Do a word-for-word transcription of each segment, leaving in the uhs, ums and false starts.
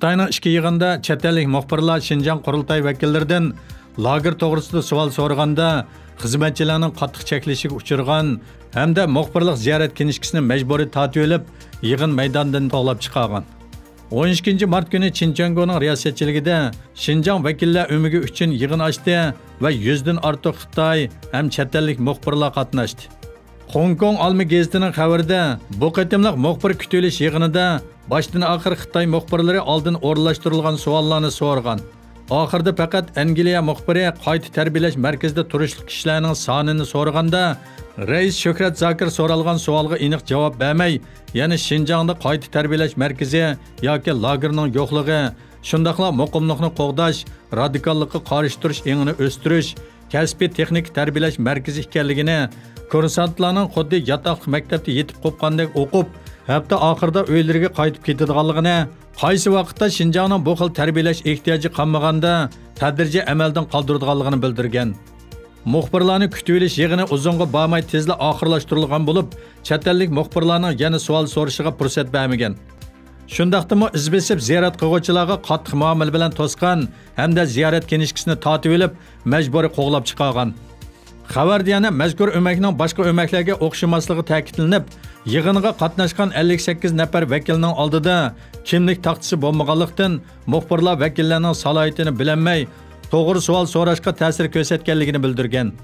خىتاينىڭ ئىچكى يىغىنىدا چەت ئەللىك مۇخبىرلار شىنجاڭ قۇرۇلتاي ۋەكىللىرىدىن لاگېر توغرىسىدا سوئال سورىغاندا، خىزمەتچىلەرنىڭ قاتتىق چەكلىشىگە ئۇچرىغان ھەمدە مۇخبىرلىق زىيارەت كىنىشكىسىنى مەجبۇرىي تارتىۋېلىپ، يىغىن مەيدانىدىن قوغلاپ چىقارغان. ئون ئىككىنچى مارت كۈنى چېن چۈەنگونىڭ رىياسەتچىلىكىدە شىنجاڭ ۋەكىللەر ئۆمىكى ئۈچۈن يىغىن ئاچتى ۋە يۈزدىن ئارتۇق خىتاي ھەم چەت ئەللىك مۇخبىرلار قاتناشتى. خوڭكوڭ ئالما گېزىتىنىڭ خەۋىرىدە، بۇ قېتىملىق مۇخبىر كۈتۈۋېلىش يىغىنىدا باشتىن ئاخىر خىتاي مۇخبىرلىرى ئالدىن ئورۇنلاشتۇرۇلغان سوئاللارنى سورىغان. ئاخىرىدا پەقەت ئەنگلىيە مۇخبىرى قايتا تەربىيەلەش مەركىزىدە تۇرۇشلۇق كىشىلەرنىڭ سانىنى سورىغاندا، رەئىس شۆھرەت زاكىر سورالغان سوئالغا ئېنىق جاۋاب بەرمەي، يەنە شىنجاڭدا قايتا تەربىيەلەش مەركىزى ياكى لاگېرنىڭ يوقلۇقى، شۇنداقلا مۇقىملىقنى قوغداش، رادىكاللىققا قارشى تۇرۇش ئېڭىنى ئۆستۈرۈش، كەسپىي تېخنىكا تەربىيەلەش مەركىزى ئىكەنلىكىنى، كۇرسانتلارنىڭ خۇددى ياتاقلىق مەكتەپتە يېتىپ قوپقاندەك ئوقۇپ، ھەپتە ئاخىرىدا ئۆيلىرىگە قايتىپ كېتىدىغانلىقىنى، قايسى ۋاقىتتا شىنجاڭنىڭ بۇ خىل تەربىيەلەش ئېھتىياجى قالمىغاندا تەدرىجىي ئەمەلدىن قالدۇرىدىغانلىقىنى بىلدۈرگەن. مۇخبىرلارنى كۈتۈۋېلىش يىغىنى ئۇزۇنغا بارماي تېزلا ئاخىرلاشتۇرۇلغان بولۇپ، چەت ئەللىك مۇخبىرلارنىڭ يەنە سوئال سورىشىغا پۇرسەت بەرمىگەن. شۇنداقتىمۇ ئىز بېسىپ زىيارەت قىلغۇچىلارغا قاتتىق مۇئامىلە بىلەن توسقان ھەمدە زىيارەت كىنىشكىسىنى تارتىۋېلىپ، مەجبۇرىي قوغلاپ چىقارغان. خەۋەردە يەنە مەزكۇر ئۆمەكنىڭ باشقا ئۆمەكلەرگە ئوخشىماسلىقى تەكىتلىنىپ، يىغىنغا قاتناشقان ئەللىك سەككىز نەپەر ۋەكىلنىڭ ئالدىدا كىملىك تاختىسى بولمىغانلىقتىن، مۇخبىرلار ۋەكىللەرنىڭ سالاھىيىتىنى بىلەلمەي، توغرا سوئال سوراشقا تەسىر كۆرسەتكەنلىكىنى بىلدۈرگەن.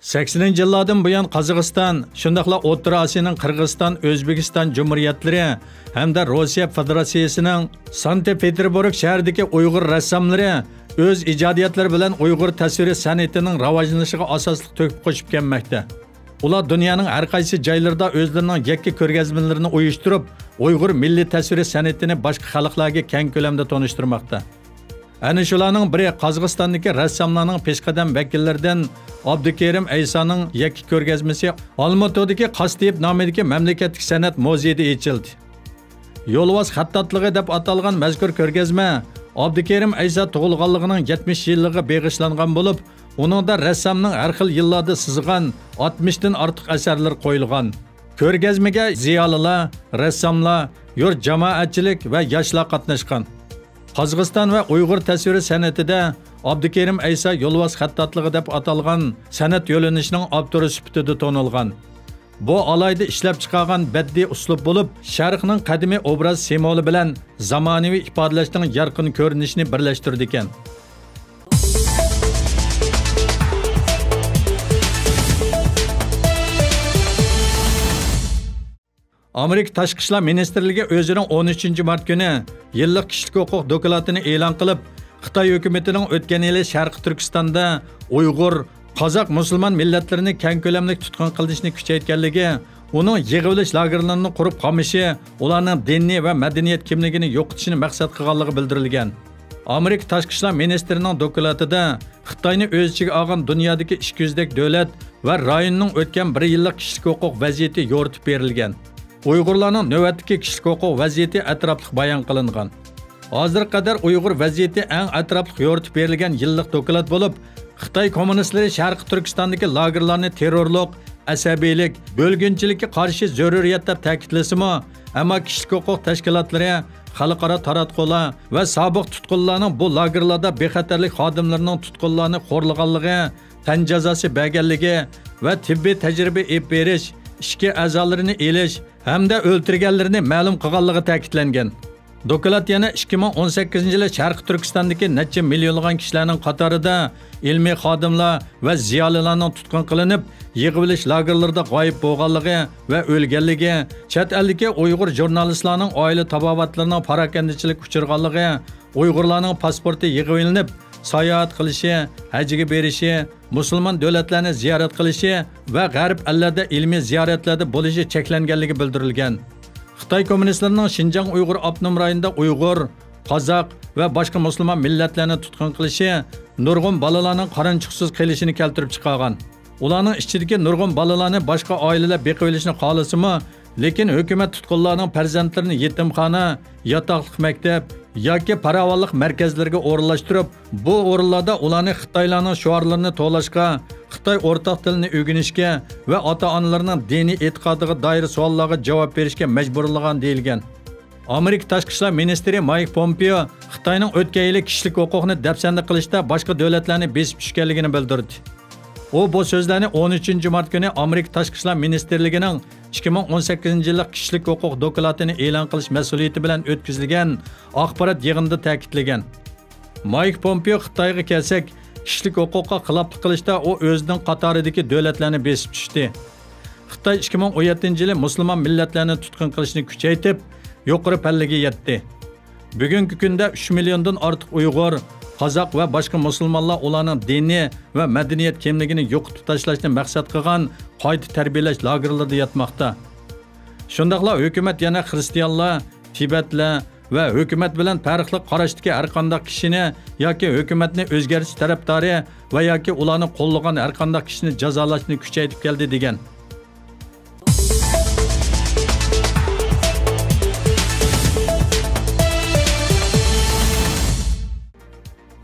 سەكسىنىنچى يىللاردىن بۇيان قازاقىستان، شۇنداقلا ئوتتۇرا ئاسىيانىڭ قىرغىزىستان، ئۆزبېكىستان جۇمھۇرىيەتلىرى ھەمدە روسىيە فېدېراتسىيىسىنىڭ سانكت پېتېربۇرگ شەھىرىدىكى ئۇيغۇر رەسساملىرى ئۆز ئىجادىيەتلىرى بىلەن ئۇيغۇر تەسۋىرىي سەنئىتىنىڭ راۋاجلىنىشىغا ئاساسلىق تۆھپە قوشۇپ كەلمەكتە. ئۇلار دۇنيانىڭ ھەر قايسى جايلىرىدا ئۆزلىرىنىڭ يەككە كۆرگەزمىلىرىنى ئۇيۇشتۇرۇپ، ئۇيغۇر مىللىي تەسۋىرىي سەنئىتىنى باشقا خەلقلەرگە كەڭ كۆلەمدە تونۇشتۇرماقتا. ئەنە شۇلارنىڭ بىرى قازاقىستاندىكى رەسساملارنىڭ پېشقەدەم ۋەكىللىرىدىن ئابدۇكېرىم ئەيسانىڭ يەككە كۆرگەزمىسى ئالمۇتىدىكى قاستېيىپ نامىدىكى مەملىكەتلىك سەنئەت مۇزېيىدا ئېچىلدى. يولۋاس خەتتاتلىقى دەپ ئاتالغان مەزكۇر كۆرگەزمە ئابدۇكېرىم ئەيسا تۇغۇلغانلىقىنىڭ يەتمىش يىللىقىغا بېغىشلانغان بولۇپ، ئۇنىڭدا رەسسامنىڭ ھەر خىل يىللاردا سىزغان ئاتمىشتىن ئارتۇق ئەسەرلىرى قويۇلغان. كۆرگەزمىگە زىيالىيلار، رەسساملار، يۇرت جامائەتچىلىك ۋە ياشلار قاتناشقان. قازاقىستان ۋە ئۇيغۇر تەسۋىرىي سەنئىتىدە ئابدۇكېرىم ئەيسا يولۋاس خەتتاتلىقى دەپ ئاتالغان سەنئەت يۆنىلىشىنىڭ ئاپتورى سۈپىتىدە تونۇلغان. بۇ ئالاھىدە ئىشلەپچىقارغان بەدىئىي ئۇسلۇب بولۇپ، شەرقنىڭ قەدىمىي ئوبراز سىمۋولى بىلەن زامانىۋى ئىپادىلەشنىڭ يارقىن كۆرۈنۈشىنى بىرلەشتۈرىدىكەن. ئامېرىكا تاشقى ئىشلار مىنىستىرلىكى ئۆزىنىڭ ئون ئۈچىنچى مارت كۈنى يىللىق كىشىلىك ھوقۇق دوكلاتىنى ئېلان قىلىپ، خىتاي ھۆكۈمىتىنىڭ ئۆتكەن يىلى شەرقىي تۈركىستاندا ئۇيغۇر، قازاق مۇسۇلمان مىللەتلىرىنى كەڭ كۆلەملىك تۇتقۇن قىلىشنى كۈچەيتكەنلىكى، ئۇنىڭ يىغىۋېلىش لاگېرلىرىنى قۇرۇپ قامىشى، ئۇلارنىڭ دىنىي ۋە مەدەنىيەت كىملىكىنى يوقىتىشنى مەقسەت قىلغانلىقى بىلدۈرۈلگەن. ئامېرىكا تاشقى ئىشلار مىنىستىرىنىڭ دوكلاتىدا خىتاينى ئۆز ئىچىگە ئالغان دۇنيادىكى ئىككى يۈزدەك دۆلەت ۋە رايوننىڭ ئۆتكەن بىر يىللىق كىشىلىك ھوقۇق ۋەزىيىتى يورۇتۇپ بېرىلگەن. ئۇيغۇرلارنىڭ نۆۋەتتىكى كىشىلىك ھوقۇق ۋەزىيىتى ئەتراپلىق بايان قىلىنغان. ھازىرغا قەدەر ئۇيغۇر ۋەزىيىتى ئەڭ ئەتراپلىق يورۇتۇپ بېرىلگەن يىللىق دوكلات بولۇپ، خىتاي كوممۇنىستلىرى شەرقىي تۈركىستاندىكى لاگېرلارنى تېررورلۇق، ئەسەبىيلىك، بۆلگۈنچىلىككە قارشى زۆرۈرىيەت دەپ تەكىتلىسىمۇ، ئەمما كىشىلىك ھوقۇق تەشكىلاتلىرى، خەلقئارا تاراتقۇلار ۋە سابىق تۇتقۇنلارنىڭ بۇ لاگېرلاردا بىخەتەرلىك خادىملىرىنىڭ تۇتقۇنلارنى خورلىغانلىقى، تەن جازاسى بەرگەنلىكى ۋە تېببىي تەجرىبە ئېلىپ بېرىش، ئىچكى ئەزالىرىنى ئېلىش ھەمدە ئۆلتۈرگەنلىرىنى مەلۇم قىلغانلىقى تەكىتلەنگەن. دوكلات يەنە ئىككى مىڭ ئون سەككىزىنچى يىلى شەرقىي تۈركىستاندىكى نەچچە مىليونلىغان كىشىلەرنىڭ قاتارىدا ئىلمىي خادىملار ۋە زىيالىيلارنىڭ تۇتقۇن قىلىنىپ، يىغىۋېلىش لاگېرلىرىدا غايىب بولغانلىقى ۋە ئۆلگەنلىكى، چەت ئەلدىكى ئۇيغۇر ژۇرنالىستلارنىڭ ئائىلە تاۋابىئاتلىرىنىڭ پاراكەندىچىلىككە ئۇچرىغانلىقى، ئۇيغۇرلارنىڭ پاسپورتى يىغىۋېلىنىپ، ساياھەت قىلىشى، ھەجگە بېرىشى، مۇسۇلمان دۆلەتلەرنى زىيارەت قىلىشى ۋە غەرب ئەللەردە ئىلمىي زىيارەتلەردە بولۇشى چەكلەنگەنلىكى بىلدۈرۈلگەن. خىتاي كوممۇنىستلىرىنىڭ شىنجاڭ ئۇيغۇر ئاپتونوم رايونىدا ئۇيغۇر، قازاق ۋە باشقا مۇسۇلمان مىللەتلەرنى تۇتقۇن قىلىشى نۇرغۇن بالىلارنىڭ قارانچۇقسىز قېلىشىنى كەلتۈرۈپ چىقارغان. ئۇلارنىڭ ئىچىدىكى نۇرغۇن بالىلارنى باشقا ئائىلىلەر بېقىۋېلىشنى خالىسىمۇ، لېكىن ھۆكۈمەت تۇتقۇنلارنىڭ پەرزەنتلىرىنى يېتىمخانا، ياتاقلىق مەكتەپ، ياكى پاراۋانلىق مەركەزلىرىگە ئورۇنلاشتۇرۇپ، بۇ ئورۇنلاردا ئۇلارنى خىتايلارنىڭ شوئارلىرىنى توۋلاشقا، خىتاي ئورتاق تىلىنى ئۆگىنىشكە ۋە ئاتا-ئانىلىرىنىڭ دىنىي ئېتىقادىغا دائىر سوئاللارغا جاۋاب بېرىشكە مەجبۇرلىغان دېيىلگەن. ئامېرىكا تاشقى ئىشلار مىنىستىرى مايك پومپېئو خىتاينىڭ ئۆتكەن يىلى كىشىلىك ھوقۇقنى دەپسەندە قىلىشتا باشقا دۆلەتلەرنى بېسىپ چۈشكەنلىكىنى بىلدۈردى. ئۇ بۇ سۆزلەرنى ئون ئۈچىنچى مارت كۈنى ئامېرىكا تاشقى ئىشلار مىنىستىرلىكىنىڭ ئىككى مىڭ ئون سەككىزىنچى يىللىق كىشىلىك ھوقۇق دوكلاتىنى ئېلان قىلىش مەسئۇلىيىتى بىلەن ئۆتكۈزۈلگەن ئاخبارات يىغىنىدا تەكىتلىگەن. مايك پومپېئو خىتايغا كەلسەك، كىشىلىك ھوقۇققا خىلاپلىق قىلىشتا ئۇ ئۆزىنىڭ قاتارىدىكى دۆلەتلەرنى بېسىپ چۈشتى. خىتاي ئىككى مىڭ ئون يەتتىنچى يىلى مۇسۇلمان مىللەتلەرنى تۇتقۇن قىلىشنى كۈچەيتىپ، يۇقىرى پەللىگە يەتتى. بۈگۈنكى كۈندە ئۈچ مىليوندىن ئارتۇق ئۇيغۇر، قازاق ۋە باشقا مۇسۇلمانلار ئۇلارنىڭ دىنىي ۋە مەدەنىيەت كىملىكىنى يوقىتىپ تاشلاشنى مەقسەت قىلغان قايتا تەربىيەلەش لاگېرلىرىدا ياتماقتا. شۇنداقلا ھۆكۈمەت يەنە خىرىستىيانلار، تىبەتلەر ۋە ھۆكۈمەت بىلەن پەرقلىق قاراشتىكى ھەرقانداق كىشىنى ياكى ھۆكۈمەتنى ئۆزگەرتىش تەرەپدارى ۋە ياكى ئۇلارنى قوللىغان ھەرقانداق كىشىنى جازالاشنى كۈچەيتىپ كەلدى، دېگەن.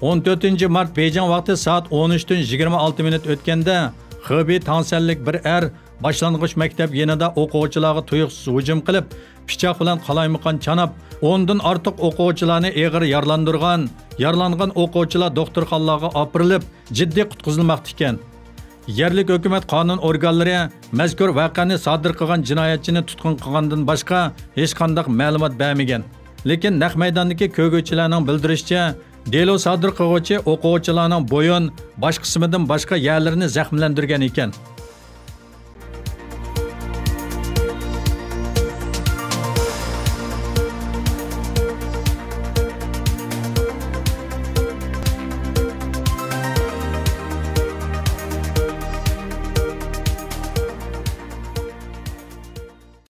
ئون تۆتىنچى مارت بېيجىڭ ۋاقتى سائەت ئون ئۈچتىن يىگىرمە ئالتە مىنۇت ئۆتكەندە، خېبېي تاڭسەنلىك بىر ئەر باشلانغۇچ مەكتەپ يېنىدا ئوقۇغۇچىلارغا تۇيۇقسىز ھۇجۇم قىلىپ، پىچاق بىلەن قالايمىقان چاناپ، ئوندىن ئارتۇق ئوقۇغۇچىلارنى ئېغىر يارىلاندۇرغان. يارىلانغان ئوقۇغۇچىلار دوختۇرخانىلارغا ئاپىرىلىپ، جىددىي قۇتقۇزۇلماقتا ئىكەن. يەرلىك ھۆكۈمەت قانۇن ئورگانلىرى مەزكۇر ۋەقەنى سادىر قىلغان جىنايەتچىنى تۇتقۇن قىلغاندىن باشقا ھېچقانداق مەلۇمات بەرمىگەن. لېكىن نەق مەيداندىكى كۆرگۈچىلەرنىڭ بىلدۈرۈشىچە، دېلو سادىر قىلغۇچى ئوقۇغۇچىلارنىڭ بويۇن، باش قىسمىدىن باشقا يەرلىرىنى زەخىملەندۈرگەن ئىكەن.